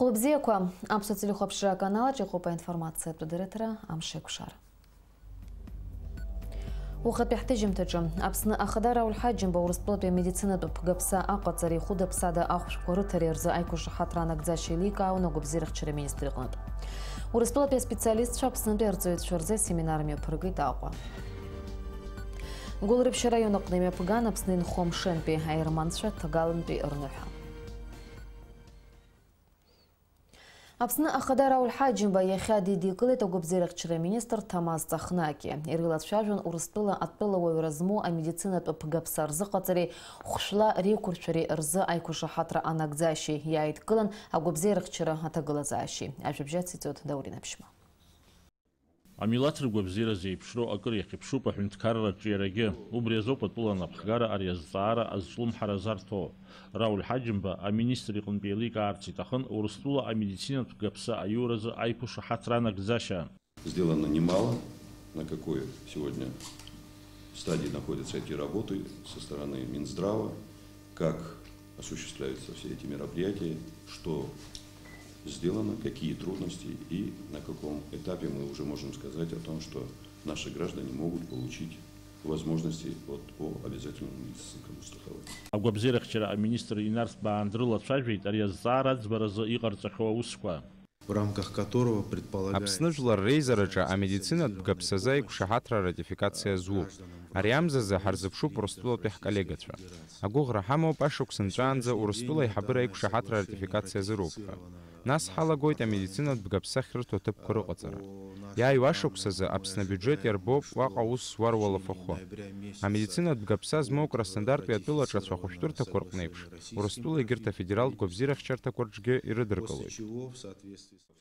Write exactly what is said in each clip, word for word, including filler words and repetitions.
Лыбзиақәа, аԥсуа телехәаԥшра аканалаҿ иҟоуп аинформациатә дырраҭара Амшеикәшара. Уахатәи ҳҭыжьымҭаҿы, Аԥсны Ахада Рауль Ҳаџьымба Урыстәылатәи амедицинатә ԥгаԥса аҟаҵареи хәыда-ԥсада ахәшәқәа рыҭареи рзы аиқәшаҳаҭра анагӡашьа еиликаауан агәабзиарахьчара аминистр иҟнытә. Урыстәылатәи аспециалистцәа Аԥснытәи арҵаҩцәа рзы асеминар мҩаԥыргеит Аҟәа. Гәылрыԥшь араион аҟны имҩаԥган Аԥсны инхо амшынтәи аерманцәа ҭагалантәи рныҳәа. Аԥсны Ахада Рауль Ҳаџьымба иахьа дидикылеит агәабзиарахьчара аминистр Ҭамаз Ҵахнаки. Ирылацәажәон Урыстәыла атәылауаҩра змоу амедицинатә ԥгаԥса рзыҟаҵареи хәшәла реиқәыршәареи рзы аиқәшаҳаҭра анагӡашьеи, иааидкылан агәабзиарахьчара аҭагылазаашьеи. Ажәабжь ациҵоит Даур Инаԥшьба. Амилаҭ ргәабзиара зеиԥшроу акыр иахьыԥшуп аҳәынҭқарратә ҿиарагьы. Убри азоуп атәыла анапхгара ари азҵаара азҿлымҳара зарҭо. Рауль Ҳаџьымба аминистр иҟынтә еиликаарц иҭахын Урыстәыла амедицинатә гаԥса аиуразы аиқәшаҳаҭра анагӡашьа. Сделано немало, на какой сегодня стадии находятся эти работы со стороны Минздрава, как осуществляются все эти мероприятия, что сделано, какие трудности и на каком этапе мы уже можем сказать о том, что наши граждане могут получить возможности вот по обязательному медицинскому страхованию. Агәабзиарахьчара аминистр Инарс Баан дрылацәажәеит ари азҵаара аӡбаразы иҟарҵахьоу аусқәа. В рамках которого предполагается Аԥсны жәлар реизараҿы амедицинатә гаԥсазы аиқәшаҳаҭра аратификациа зуп. Ари амзазы ҳарзыԥшуп Урыстәылатәи ҳколлегацәа. Агәыӷра ҳамоуп ашықәс нҵәаанӡа Урыстәыла аиҳабыра аиқәшаҳаҭра аратификациа азыруп ҳәа. Нас ҳалагоит амедицинатә бгаԥса ахьрыҭо аҭыԥқәа рыҟаҵара. Иааиуа ашықәсазы Аԥсны абиуџьет иарбоуп уаҟа аус зуа руалафахәы. Амедицинатә бгаԥса змоу Краснодартәи атәылаҿы ацәахәышәтәырҭақәа рҟны еиԥш, Урыстәыла егьырҭ афедералтә гәабзиарахьчарҭақәа рҿгьы ирыдыркылоит.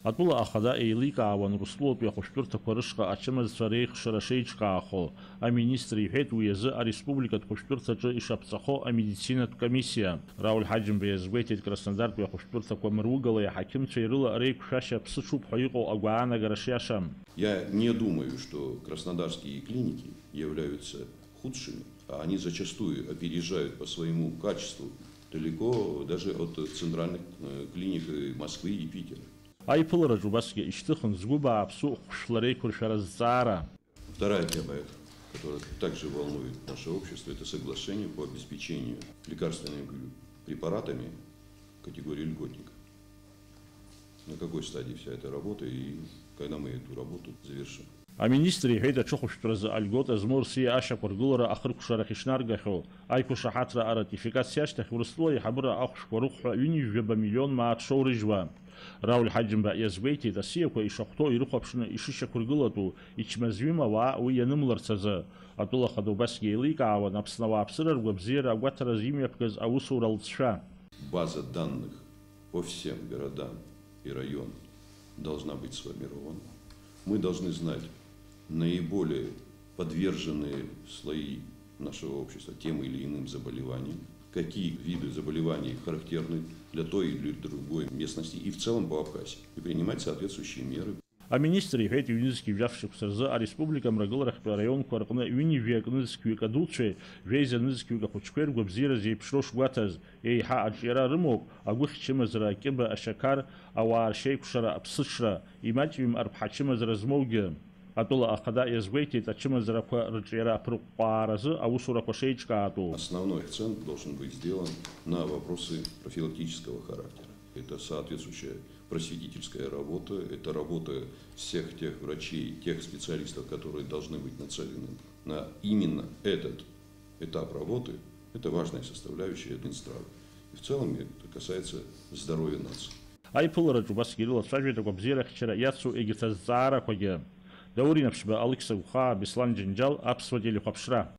Атәыла ахада еиликаауан Урыстәылатәи ахәышәтәырҭақәа рышҟа ачымазцәа реихшара шеиҿкаахо. Аминистр иҳәеит уи азы ареспубликатә хәышәтәырҭаҿы ишаԥҵахо амедицинатә комиссиа. Рауль Ҳаџьымба иазгәеиҭеит Краснодартәи ахәышәтәырҭақәа мыругылеи аҳақьымцәеи рыла реиқәшәашьа ԥсыҽуп ҳәа иҟоу агәаанагара шиашам. Я не думаю, что краснодарские клиники являются худшими, а они зачастую опережают по своему качеству далеко даже от центральных, э, клиник и Москвы и Питера. Аиԥылараҿ убасгьы ишьҭыхын згәы бааԥсу хәшәла реиқәыршәара зҵаара. Вторая тема, которая также волнует наше общество, это соглашение по обеспечению лекарственными препаратами категории льготников. На какой стадии вся эта работа и когда мы эту работу завершим? Аминистр иҳәеит аҽыхәышәтәразы альгота змоу рсиа ашьақәыргылара ахыркәшарахь ишнаргахьоу. Аиқәшаҳаҭра аратификациа ашьҭахь Урыстәыла аиҳабыра ахәшәқәа рықәҳәа ҩынҩажәаба миллион мааҭ шоурыжьуа. Рауль Ҳаџьымба иазгәеиҭеит, асиақәа ишахәҭоу ирыхәаԥшны ишышьақәыргылатәу, ичмазаҩым ауаа уи ианымларц азы. Атәыла ахада убасгьы еиликаауан Аԥсны ауааԥсыра ргәабзиара агәаҭаразы имҩаԥгаз аусура лҵшәа. База данных по всем городам и районам должна быть сформирована. Мы должны знать наиболее подверженные слои нашего общества тем или иным заболеваниям, какие виды заболеваний характерны для той или другой местности и в целом по Абхазии, и принимать соответствующие меры. Аминистр иҳәеит, ҩнызқь жәаф шықәса рзы ареспублика мрагыларахьтәи араионқәа рҟны ҩынҩажәи акы нызқьҩык адуцәеи жәеиза нызқьҩык ахәыҷқәеи ргәабзиара зеиԥшроу шгәаҭаз, еиҳа аҿиара рымоуп агәыхьчымазара, акьыба, ашьақар, ауаа ршьеиқәшара, аԥсыҽра, имаҷҩым арԥҳа чымазара змоугьы. Атәыла ахада иазгәеиҭеит ачымазарақәа рыҿиара аԥырҟәҟәааразы аусурақәа шеиҿкаатәу. Основной акцент должен быть сделан на вопросы профилактического характера. Это соответствующая просветительская работа, это работа всех тех врачей, тех специалистов, которые должны быть нацелены на именно этот этап работы. Это важная составляющая Минздрава. И в целом это касается здоровья нации. Аиԥылараҿы убасгьы ирылацәажәеит агәабзиарахьчара иацу егьырҭ азҵаарақәагьы. Даур Инаԥшьба, Алықьса Гәхаа, Беслан Џьынџьал, Аԥсуа телехәаԥшра.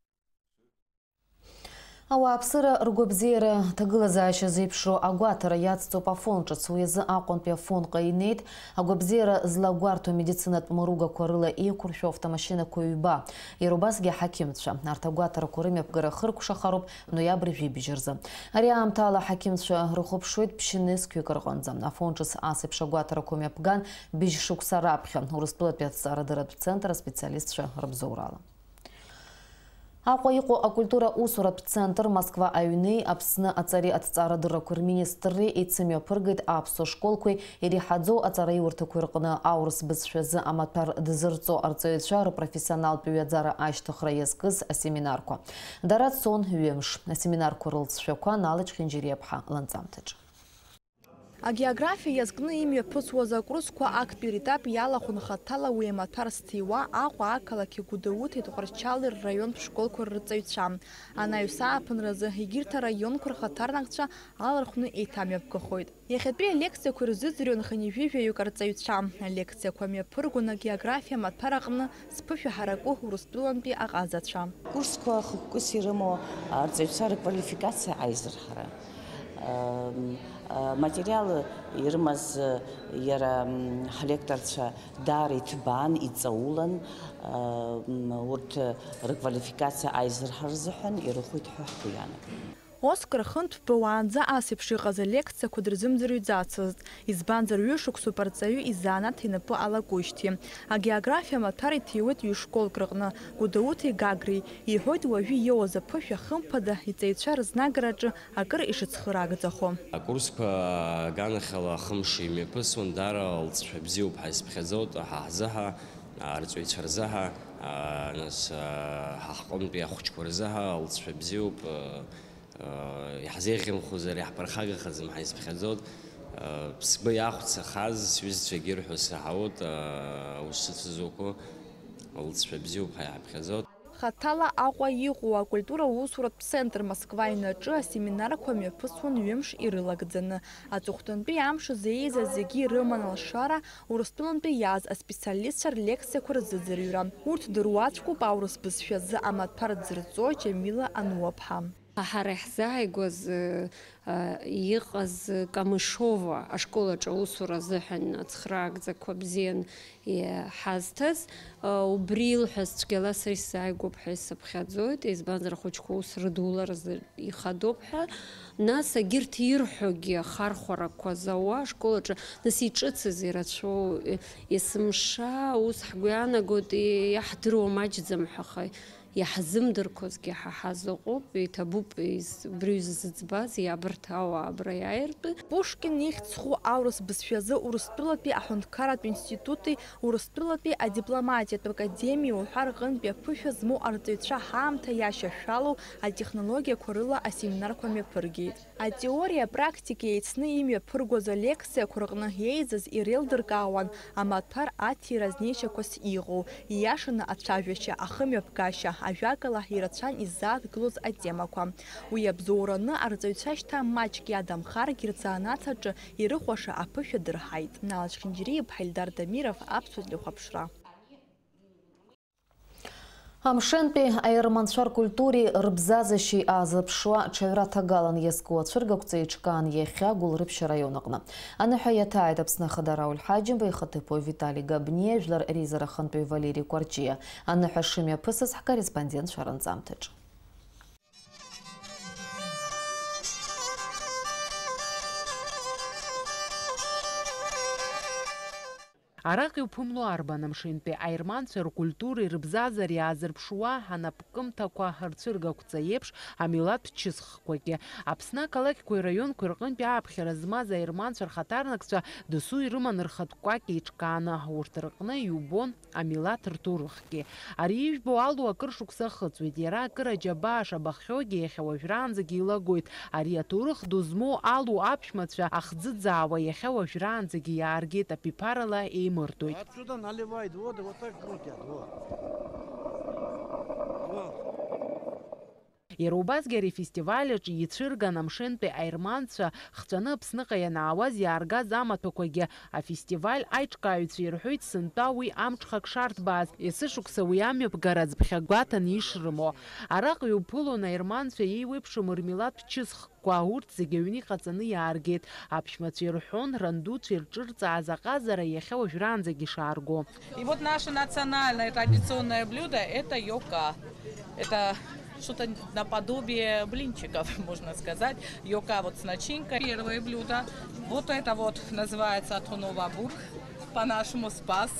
Ауааԥсыра ргәабзиара ҭагылазаашьа зеиԥшроу агәаҭара иацҵоуп Афон ҿыц. Уи азы Аҟәантәи Афонҟа инеит агәабзиара злагәарҭо амедицинатә мыругақәа рыла еиқәыршәоу автомашьынақәа ҩба, иара убасгьы аҳақьымцәа. Арҭ агәаҭарақәа рымҩаԥгара хыркәшахароуп ноиабр жәибжь рзы. Ари аамҭала аҳақьымцәа рыхәаԥшуеит ԥшьнызқьҩык рҟынӡа. Афон ҿыц ас еиԥш агәаҭарақәа мҩаԥган быжь шықәса раԥхьа. Урыстәылатәи аҭҵаарадырратә центр аспециалистцәа рыбзоурала. Аҟәа иҟоу акультура усуратә центр Москва аҩни Аԥсны аҵареи аҭҵаарадыррақәеи рминистрреи еицымҩаԥыргеит аԥсуа школқәеи иреиҳаӡоу аҵараиурҭақәеи рҟны аурыс бызшәазы амаҭәар дызырҵо арҵаҩцәа рпрофессионалтә ҩаӡара ашьҭыхра иазкыз асеминарқәа. Дара цон ҩымш. Асеминарқәа рылҵшәақәа Налач Хинџьариаԥҳа ланҵамҭаҿы. Агеографиа иазкны имҩаԥысуаз акурсқәа актәи ретап иалахәын хаҭала уи амаҭәар зҭиуа Аҟәа ақалақьи Гәдоуҭеи Тҟәарчали рраионтә школқәа рырҵаҩцәа. Анаҩс ааԥынразы егьырҭ араионқәа рхаҭарнакцәа алархәны еиҭамҩаԥгахоит. Иахьатәи алекциақәа ирзыӡырҩуан хынҩажәи жәаҩык арҵаҩцәа. Алекциақәа мҩаԥыргон агеографиа амаҭәар аҟны зԥышәа ҳараку Урыстәылантәи аҟазацәа. Курсқәа хықәкыс ирымоу арҵаҩцәа рквалификациа аизырҳара. Ам, а, материал ирымаз, а, иара, м, ҳлекторцәа даара иҭбаан, иҵаулан, а, м, урҭ рквалификациа аизырҳара рзыҳәан ирыхәеит ҳәа ҳгәы иаанагоит. Оскар хынтә баауаанӡа ас еиԥш иҟаз алекциақәа дрызымӡырҩӡацызт, избанзар ҩышықәсоуп арҵаҩы изанааҭ инапы алакужьҭеи. Агеографиа амаҭәар иҭиуеит ҩышколк рҟны, Гәдоуҭеи Гагреи. Иҳәоит, уажәы иоуаз аԥышәа, хымԥада, иҵаҩцәа рызнагараҿы акыр ишыцхыраагӡахо. Акурсқәа аганахьала хымш имҩаԥысуан, даара лҵшәа бзиоуп ҳәа исыԥхьаӡоит ҳа ҳзыҳәа, арҵаҩцәа рзыҳәа, а, нас, а, ҳа ҳҟынтәи ахәыҷқәа рзыҳәа лҵшәа бзиоуп, а, а, иаҳзеиӷьымхозар, иаҳԥырхагахаӡам ҳәа исыԥхьаӡоит. А, сгәы иахәцахаз сҩызцәагьы ирҳәо саҳауеит, а, аус шыцәызуқәо лҵшәа бзиоуп ҳәа иаҳԥхьаӡоит. Хаҭала Аҟәа иҟоу акультура усуратә центр Москва инаҿы асеминарқәа мҩаԥысуан ҩымш ирылагӡаны. Аҵыхәтәантәи амш азы еизаз зегьы ирыман алшара Урыстәылантәи иааз аспециалистцәа рлекциақәа рзыӡырҩра. Урҭ дыруаӡәкуп аурыс бызшәазы амаҭәар дзырҵо Џьамила Ануаԥҳа. Ҳара иаҳзааигәаз, э, иҟаз Камышова ашкол аҿы аусура азыҳәан ацхраагӡақәа бзиан иҳазҭаз, э, убри илҳәаз цәгьала сара исзааигәоуп ҳәа исыԥхьаӡоит, избанзар ахәыҷқәа аус рыдуларазы ихадоуп ҳәа. Нас егьырҭ ирҳәогьы ахархәарақәа зауа ашкол аҿы, нас иҿыцыз ирацәоу, э, есымша ус ҳгәы иаанагоит, и-, иаҳдыруа маҷӡам ҳәа, аха иаҳзымдырқәозгьы ҳа ҳазыҟоуп, иҭабуп, из-, убри изыӡбаз, иабарҭ ауаа абра иааиртәы. Пушкин ихьӡ зху аурыс бызшәазы Урыстәылатәи аҳәынҭқарратә институти Урыстәылатәи адипломатиатә академиеи уҳәа рҟынтәи аԥышәа змоу арҵаҩцәа ҳаамҭа иашьашәалоу атехнологиақәа рыла асеминарқәа мҩаԥыргеит. Атеориа апрактика еицны имҩаԥыргоз алекциақәа рҟны еизаз иреилдыркаауан амаҭәар аҭира знеишьақәас иҟоу, ииашаны ацәажәашьа, ахымҩаԥгашьа, ажәакала, ирацәан иззаадгылоз атемақәа. Уи абзоураны арҵаҩцәа шьҭа маҷк иадамхаргьы рзанааҭ аҿы ирыхәаша аԥышәа дырҳаит. Налач Хинџьариаԥҳа, Ельдар Дамиров, Аԥсуа телехәаԥшра. Амшынтәи аерманцәа ркультуреи рыбзазашьеи аазырԥшуа ҽаҩра ҭагалан иазку ацәыргақәҵа еиҿкаан иахьа Гәылрыԥшь араион аҟны. Аныҳәа иаҭааит Аԥсны Ахада Рауль Ҳаџьымба ихаҭыԥуаҩ Витали Габниа, жәлар реизарахантәаҩ Валери Кәарҷиа. Аныҳәа шымҩаԥысыз ҳкорреспондентцәа рынҵамҭаҿы. Араҟа иуԥымло арбан, амшынтәи аерманцәа ркультуреи рыбзазареи аазырԥшуа анапкымҭақәа рцәыргақәҵа еиԥш амилаҭтә чысхқәагьы. Аԥсны ақалақьқәеи раионқәеи рҟынтәи ааԥхьара змаз аерманцәа рхаҭарнакцәа досу ирыман рхатә кәакь еиҿкааны, урҭ рҟны иубон амилаҭ рҭоурыхгьы. Ари ижәбо Алу акыр шықәса ахыҵуеит. Иара акыр аџьабаа шабаххьоугьы иахьа уажәраанӡагьы илагоит. Ари аҭоурых ду змоу Алу аԥшәмацәа ахӡыӡаауа иахьа уажәраанӡагьы иааргеит, аԥиԥарала еимырдоит. Отсюда наливают воду, вот так крутят, вот. Вот. Иара убасгьы ари афестиваль аҿы ицәырган амшынтәи аерманцәа хҵәаны Аԥсныҟа ианаауаз иааргаз амаҭәақәагьы. Афестиваль аиҿкааҩцәа ирҳәоит, сынтәа уи амҽхак шарҭбааз, есышықәса уи амҩаԥгара аӡбхьа гәаҭаны ишрымоу. Араҟа иуԥылон аерманцәа еиуеиԥшым рмилаҭтә чысхқәа, урҭ зегьы аҩны иҟаҵаны иааргеит. Аԥшәмацәа ирҳәон, рандуцәа ирҿырҵааз аҟазара иахьа уажәраанӡагь ишаарго. И вот наше национальное традиционное блюдо — это йока. Это что-то наподобие блинчиков, можно сказать. Йока вот с начинкой. Первое блюдо. Вот это вот называется тунова бук, по-нашему спас.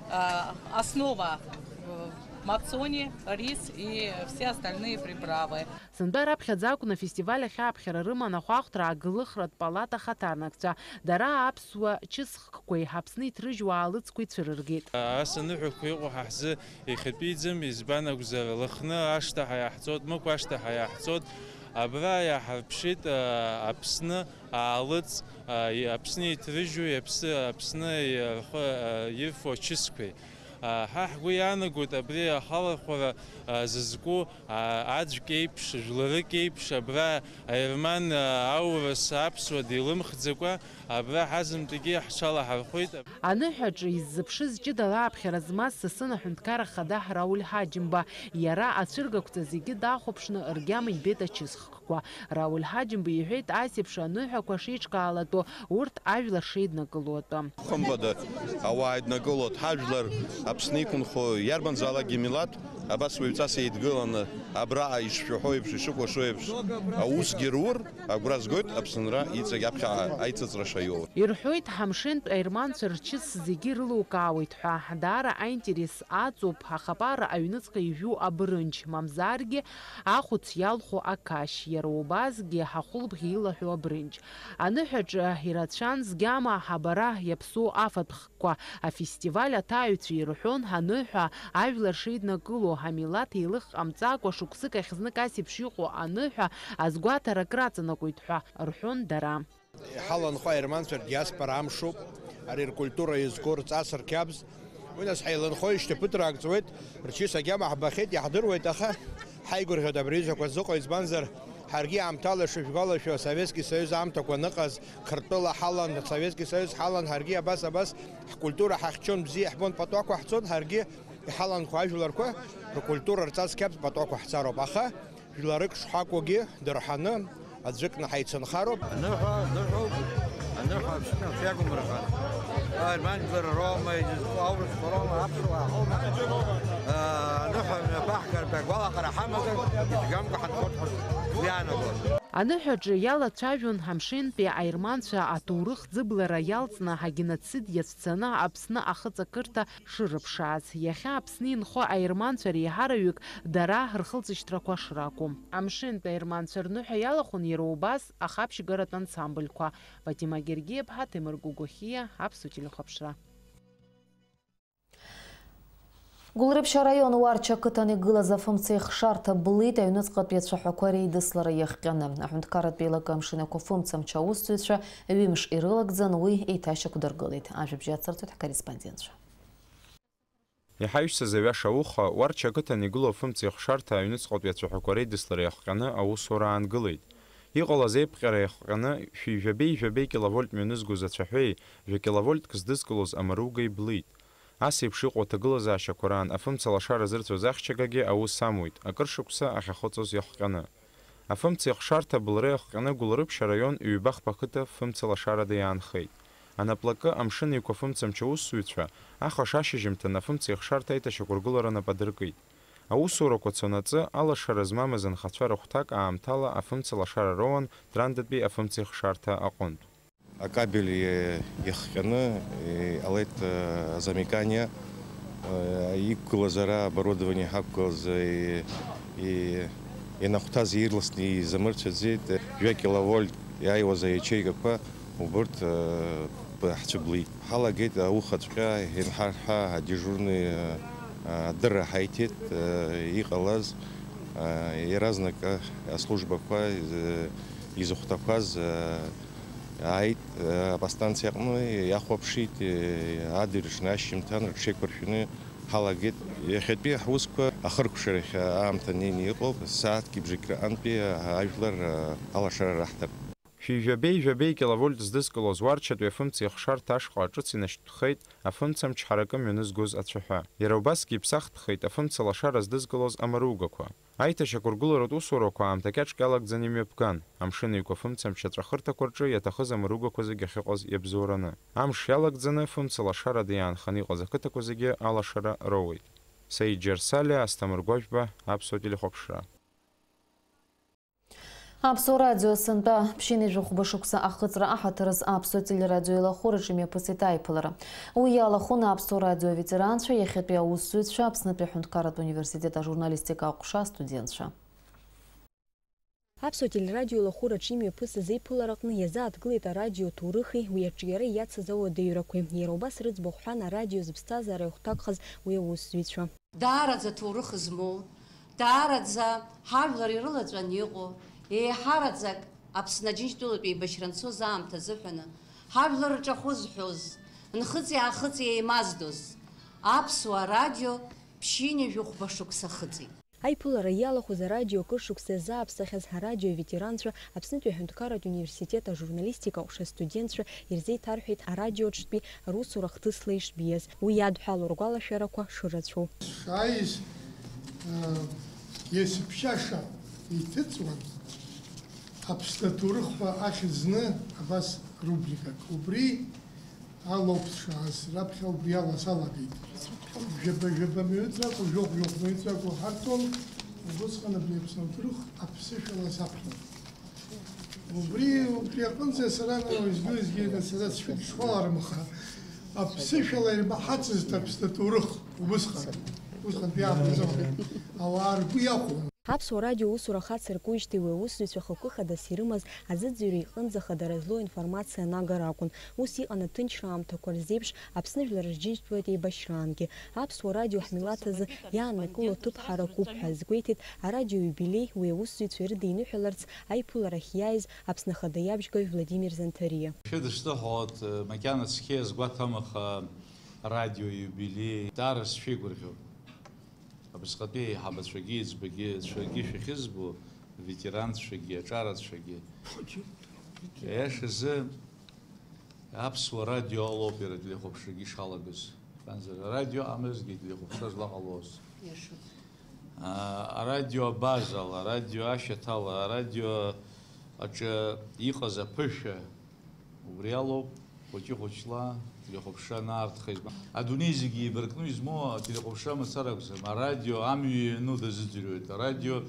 А, основа, э, Макцони, рис и все остальные приправы. Сынтәа раԥхьаӡа акәын афестиваль ахь ааԥхьара рыман ахәаахәҭра агылыхратә палата ахаҭарнакцәа. Дара аԥсуа чысхқәеи Аԥсны иҭрыжьуа аалыҵқәеи цәырыргеит. Ас аныҳәақәа иҟоу ҳа ҳзы ихьатәиӡам, избан акәзар, Лыхны ашҭа ҳәа иаҳҵоит, Мықә ашҭа ҳәа иаҳҵоит. Абра иаҳарԥшит, а, Аԥсны аалыҵ, а, и-, Аԥсны иҭрыжьуеи Аԥсы-, Аԥсны и-, рхы, а, ирфо ачысқәеи. А, ҳа ҳгәы иаанагоит абри ахалархәара, а, зызку, а, аӡәк еиԥш, жәларык еиԥш, абра аерман, а, аурыс аԥсуа деилымхӡакәа, абра ҳазынтәыгьы ҳҽалаҳархәеит. Аныҳәаҿы иззыԥшыз ҷыдала аԥхьара змаз Сасын аҳәынҭқар ахада Рауль Ҳаџьымба. Иара ацәыргақәҵа зегьы дахәаԥшны ргьама ибеит ачысхқәа. Рауль Ҳаџьымба иҳәеит, ас еиԥш аныҳәақәа шеиҿкаалатәу, урҭ ажәлар шеиднакыло атәы. Хымԥада, ауаа еиднакылоит, ҳажәлар Аԥсны иқәынхо иарбанзаалакгьы милаҭ абас уаҩҵас еидгыланы, абраҟа ишшәаҳәо еиԥш, ишыкәашо еиԥш, аусгьы рур, агәра згоит Аԥсынра иҵегь аԥхьаҟа аиҵыҵра шаиоу. Ирҳәоит, ҳамшентә аерманцәа рчыс зегьы ирылукаауеит ҳәа. Даара аинтерес аҵоуп ахапара аҩныҵҟа ижәу абырынџь, мамзаргьы ахәыц иалху ақашь, иара убасгьы ахәылбӷьы илаҳәо абрынџь. Аныҳәаҿы ирацәан згьама ҳабара иаԥсоу афатәхкқәа. Афестиваль аҭааҩцәа ирҳәон, аныҳәа ажәлар шеиднакыло, амилаҭ еилых ҟамҵакәа, шықәсык ахь знык ас еиԥш иҟоу аныҳәа азгәаҭара акраҵанакуеит ҳәа рҳәон дара. Иҳаланхо аерманцәа рдиаспора амшуп, ари ркультура иазку, рҵас, рқьабз. Уи нас ҳаиланхоижьҭеи ԥыҭраак ҵуеит, рчыс агьама ҳбахьеит, иаҳдыруеит, аха ҳаигәырӷьоит абри аҩызақәа зыҟоу, избанзар, ҳаргьы аамҭала шышәгәалашәо, Советски Союз аамҭақәа аныҟаз, Қырҭтәыла ҳалан, Советски Союз ҳалан, ҳаргьы абас, абас ҳкультура ҳахьчон, бзиа иаҳбон, патуқәа ҳцон, ҳаргьы иҳаланхо ажәларқәа ркультура, рҵас қьабз патуқәа ҳцароуп, аха жәларык шҳакәугьы дырҳаны, аӡәыкны ҳаицынхароуп. Аныҳәа, аныҳәоуп, аныҳәа Аԥсны ахьиагәмырӷьа. Аерманцәа роума, изызку аурысқәа роума, аԥсуаа ҳаума. Аныҳәа мҩаԥаҳгартә агәалаҟара ҳамазар, ицәгьамкәа ҳанхоит ҳәа сгәы иаанагоит. Аныҳәаҿы иалацәажәон ҳамшентәи аерманцәа аҭоурых ӡыблара иалҵны агеноцид иацәцаны Аԥсны ахыҵакырҭа шырыԥшааз. Иахьа Аԥсны инхо аерманцәа реиҳараҩык дара рхылҵышьҭрақәа шракәу. Амшынтә аерманцәа рныҳәа иалахәын иара убас ахаԥшьгаратә ансамбльқәа. Фатима Гергиаԥҳа, Ҭемыр Гәыгәахьиа, Аԥсуа телехәаԥшра. Гәылрыԥшь араион Уарча ақыҭан игылаз афымцеихшарҭа блит аҩныҵҟатәи ацәаҳәақәа реидыслара иахҟьаны. Аҳәынҭқарратә еилакы амшын еиқәа фымцамч аусзуҩцәа ҩымш ирылагӡан, уи еиҭашьақәдыргылеит. Ажәабжь ацырҵоит ҳкорреспондентцәа. Иҳаҩсыз аҩаша ауха, Уарча ақыҭан игылоу афымцеихшарҭа аҩныҵҟатәи ацәаҳәақәа реидыслара иахҟьаны аусура аангылеит. Иҟалаз еиԥҟьара иахҟьаны, шәи жәабеи жәабеи киловольт мҩанызгоз ацәаҳәеи, жәа киловольтк здызкылоз амаругеи блит. Ас еиԥш иҟоу аҭагылазаашьақәа раан афымца лашара зырцәоз ахьчагагьы аус амуит, акыр шықәса ахьахыҵуаз иахҟьаны. Афымца ихшарҭа былра иахҟьаны Гәылрыԥшь араион Ҩбахԥа ақыҭа фымца лашарада иаанхеит. Анаплакы Амшын Еиқәа фымцамч аусзуҩцәа ахш ашьыжьымҭан афымца ихшарҭа аиҭашьақәыргылара нап адыркит. Аусурақәа цонаҵы, алашара змамыз анхацәа рыхәҭак аамҭала афымца лашара роуан Трандатәи афымца ихшарҭа аҟынтә. Акабель иахҟьаны иҟалеит азамеканиа, иқәгылаз ара оборудование ҳақәгылаз, и-, и-, ианахәҭаз ирласны изамырцәаӡеит. Жәа киловольт иааиуаз аячеикақәа убырҭ ҳцәыблит. Ҳалагеит аухаҵәҟьа, инҳарҳәа адежурный адырра ҳаиҭеит, иҟалаз иаразнак аслужбақәа изыхәҭақәаз ааит, аподстанциа аҟны иахәаԥшит, адырраҽны ашьжьымҭан рҽеиқәыршәаны ҳалагеит. Иахьатәи ҳусқәа ахыркәшарахь аамҭа неины иҟоуп, сааҭки бжаки рҟынтәи ажәлар алашара раҳҭап. Шәи жәабеи жәабеи киловольт здызкылоз Уарчатәи афымца ихшарҭа ашҟа ҿыц инашьҭтәхеит афымцамч ҳаракы мҩанызгоз ацәаҳәа. Иара убасгьы иԥсахтәхеит афымца лашара здызкылоз амаругақәа. Аиҭашьақәыргыларатә усурақәа аамҭа кьаҿк иалагӡаны имҩаԥган, Амшын Еиқәа фымцамч аҵәахырҭақәа рҿы иаҭахыз амаругақәа зегьы ахьыҟаз иабзоураны. Амш иалагӡаны фымца лашарада иаанханы иҟаз ақыҭақәа зегьы алашара роуеит. Саид Џьарсалиа, Асҭамыр Гәажәба, Аԥсуа телехәаԥшра. Аԥсуа радио сынтәа ԥшьынҩажәи хәба шықәса ахыҵра аҳаҭыр азы Аԥсуа телерадио еилахәыраҿы имҩаԥысит аиԥылара. Уи иалахәын Аԥсуа радио аветеранцәа, иахьатәи аусзуҩцәа, Аԥснытәи аҳәынҭқарратә университет ажурналистика аҟәша астудентцәа. Аԥсуа телерадио еилахәыраҿы имҩаԥысыз аиԥылараҟны иазааҭгылеит арадио аҭоурыхи уи аҿиара иацыз ауадаҩрақәеи. Иара убас рыӡбахә ҳәан арадио зыԥсҭазаара иахәҭакхаз уи аусзуҩцәа. Даараӡа ҭоурых змоу, даараӡа ҳажәлар ирылаҵәан иҟоу, еиҳараӡак Аԥсны Аџьынџьтәылатә еибашьра анцоз аамҭа азыҳәаны, ҳажәлар рҿахәы зҳәоз, нхыҵи-аахыҵи еимаздоз, аԥсуа радио ԥшьынҩажәи хәба шықәса ахыҵит. Аиԥылара иалахәыз арадио акыр шықәса иазааԥсахьаз арадио аветеранцәа, Аԥснытәи аҳәынҭқарратә университет ажурналистика аҟәша астудентцәа ирзеиҭарҳәеит арадиоаҿтәи русура хҭысла ишбиаз, уи иадҳәалоу ргәалашәарақәа шырацәоу. Сшааиз, э, есыԥшьаша иҭыҵуан Аԥсны аҭоурых ҳәа ахьӡ зны абас рубрикак. Убри алоуп сшааз, раԥхьа убри ала салагеит. Жәаба-жәаба мҩыҵракәу, жәохә-жәохә мҩыҵракәу ҳарҭон, убысҟан абри Аԥсны аҭоурых аԥсышәала саԥхьон. Убри, убри аҟынӡа сара уеизгьы-уеизгьы сара сшәыдысхаларым, аха аԥсышәала ирбаҳацызт Аԥсны аҭоурых убысҟан. Усҟантәи аамҭазы ауаа ргәы иахәон. Аԥсуа радио аусура хацыркуижьҭеи уи аусзуҩцәа хықәкы хадас ирымаз азыӡырҩра иҟынӡа хадара злоу аинформациа анагара акәын. Ус иҟан аҭынчра аамҭақәа рзеиԥш Аԥсны Жәлар Рџьынџьтәылатә еибашьраангьы. Аԥсуа радио ҳмилаҭ азы иааннакыло аҭыԥ ҳаракуп ҳәа азгәеиҭеит арадио иубилеи уи аусзуҩцәа ирыдиныҳәаларц аиԥыларахь иааиз Аԥсны Ахада иабжьгаҩ Владимир Занҭариа. Шәыдысныҳәалоит, макьана цқьа иазгәаҭам, аха радио иубилеи даара сшәеигәырӷьо. Абасҟатәи аиҳабацәагьы, еиҵбагьы, цәагьы шәахьызбо, аветеранцәагьы, аҿарацәагьы. Иашазы, аԥсуа радио алоуп иара ателехәаԥшрагьы ишалагаз. Избанзар, арадио амазгьы ателехәаԥшра злаҟалоз. Иашоуп. А, арадио абазала, арадио ашьаҭала, арадио аҿы иҟаз аԥышәа, убри алоуп хәыҷы-хәыҷла ателехәаԥшра анаартха измам. Адунеи зегьы еибаркны измоу ателехәаԥшра мацара акәӡам. Арадио амҩа иану дазыӡырҩуеит. Арадио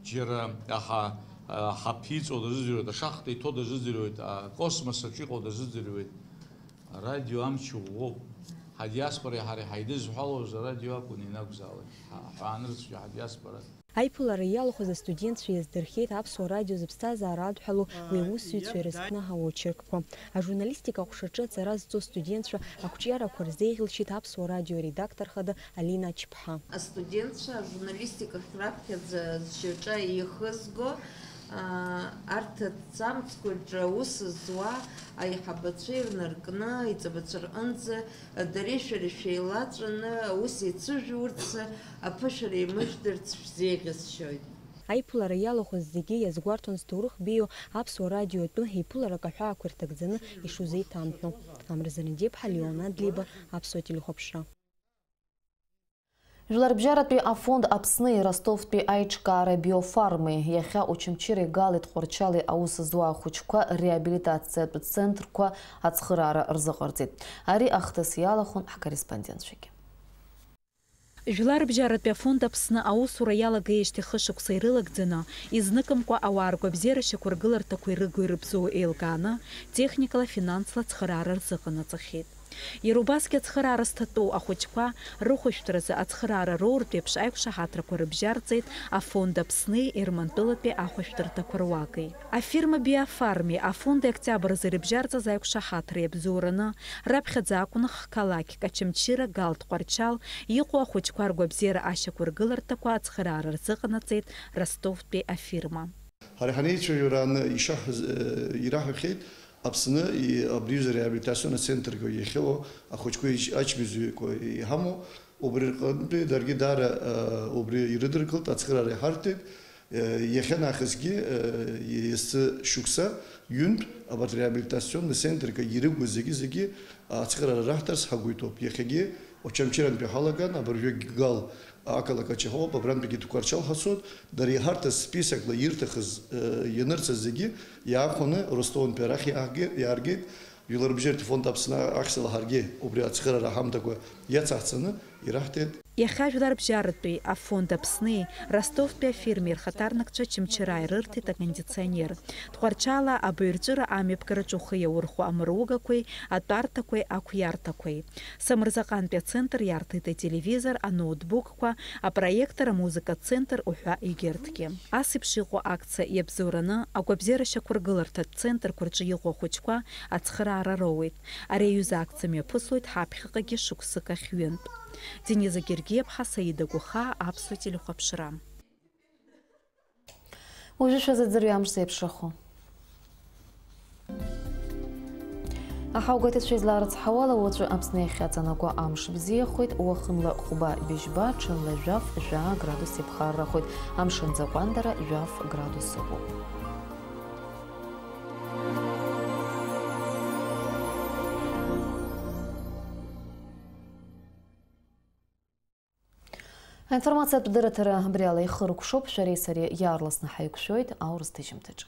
џьара аҳа-, аҳаԥ иҵоу дазыӡырҩуеит, ашахта иҭоу дазыӡырҩуеит, акосмос аҿы иҟоу дазыӡырҩуеит. Арадио амч ӷәӷәоуп. Ҳадиаспореи ҳареи ҳаидызҳәалоз арадио акәын ианакәзаалак. Ҳа-, ҳаанрыцәгьа ҳадиаспора. Аиԥылара иалахәыз астудентцәа иаздырхиеит Аԥсуа радио зыԥсҭазаара адҳәалоу уи аусзуҩцәа ирызкны аочеркқәа. Ажурналистика аҟәшаҿы аҵара зҵо астудентцәа ақәҿиарақәа рзеиӷьылшьеит Аԥсуа радио аредактор хада Алина Ачԥҳа. Астудентцәа ажурналистика ахь раԥхьаӡа зшьаҿа еихызго, аа, арҭ аҭӡамцқәа рҿы аус зуа аиҳабацәа ирнаркны, аиҵбацәа рҟынӡа дареи шәареи шәеилаҵәаны аус еицыжәурц аԥышәара еимыжәдырц шәзеиӷьасшьоит. Аиԥылара иалахәыз зегьы иазгәарҭон зҭоурых беиоу Аԥсуа радио атәы еиԥыларак аҳәаақәа ирҭагӡаны ишузеиҭамҳәо. Амра Занадиаԥҳа, Леон Адлеиба, Аԥсуа телехәаԥшра. Жәларбжьаратәи афонд Аԥсни Ростовтәи аиҿкаара Биофарми иахьа Очамчыреи Галеи Тҟәарчали аус зуа ахәыҷқәа реабилитациатә центрқәа ацхыраара рзыҟарҵеит. Ари ахҭыс иалахәын ҳкорреспондентцәагьы. Жәларбжьаратәи афонд Аԥсны аусура иалагеижьҭеи хышықәса ирылагӡаны, изныкымкәа ауаа ргәабзиара шьақәыргыларҭақәа ирыгу-ирыбзоу еилкааны, техникала, финансла ацхыраара рзыҟанаҵахьеит. Иара убасгьы ацхыраара зҭатәоу ахәыҷқәа рыхәышәтәразы ацхыраара роуртә еиԥш аиқәшаҳаҭрақәа рыбжьарҵеит афонд Аԥсни Ермантәылатәи ахәышәтәырҭақәа руаки. Афирма Биофарми афонди октиабр азы ирыбжьарҵаз аиқәшаҳаҭра иабзоураны, раԥхьаӡа акәын х-, қалақьк Очамчыра, Гал, Тҟәарчал иҟоу ахәыҷқәа ргәабзиара ашьақәыргыларҭақәа ацхыраара рзыҟанаҵеит Ростовтәи афирма. Ҳара ҳанеицәажәо рааны ишаҳҳәаз, э, ираҳәахьеит, Аԥсны и-, абри аҩыза реабилитационный центрқәа иахьыҟоу ахәыҷқәеи ач-, ачымазаҩқәеи иҳамоу, убри рҟынтәи даргьы даара, э, убри ирыдыркылт, ацхыраара иҳарҭеит. Э, иахьанахысгьы, э, есышықәса ҩынтә абарҭ реабилитационный центрқәа ирықәу зегьы-зегьы ацхыраара раҳҭарц ҳагәы иҭоуп. Иахьагьы Очамчырантәи ҳалаган, абыржәы Гал ақалақь аҿы ҳауп, абрантәигьы Тҟәарчал ҳацоит, дара иҳарҭаз списокла ирҭахыз, э, ианырцаз зегьы иаахәаны Ростовынтәи арахь иааргеит, иааргеит, Жәларбжьаратәи фонд Аԥсны ахьӡала ҳаргьы убри ацхыраара ҳамҭақәа иацаҳҵаны ираҳҭеит. Иахьа Жәларбжьаратәи афонд Аԥсни Ростовтәи афирмеи рхаҭарнакцәа Очамчыра ирырҭеит акондиционер. Тҟәарчалаа абаҩрҵәыра амҩаԥгараҿы ухы иаурхәо амругақәеи атәарҭақәеи ақәиарҭақәеи. Самырзаҟантәи ацентр иарҭеит ателевизор, аноутбукқәа, апроектор, амузыкатә центр уҳәа егьырҭгьы. Ас еиԥш иҟоу акциа иабзоураны агәабзиара шьақәыргыларҭатә центрқәа рҿы иҟоу ахәыҷқәа ацхыраара роуеит. Ари аҩыза акциа мҩаԥыслоит ҳаԥхьаҟагьы шықәсык ахь ҩынтә. Дениза Гергиаԥҳа, Саида Гәахаа, Аԥсуа телехәаԥшра. Уажәы шәазыӡырҩы амш зеиԥшрахо. Аҳауагәаҭацәа изларыцҳауала, уаҵәы Аԥсны иахьаҵанакуа амш бзиахоит, уахынла хәба быжьба, ҽынла жәаф, жәаа градус иԥхаррахоит, амшынӡаҟәандара жәаф градус ыҟоуп. Аинформациатә дырраҭара абри ала ихыркәшоуп, шәареи сареи иаарласны ҳаиқәшәоит аурыс ҭыжьымҭаҿы.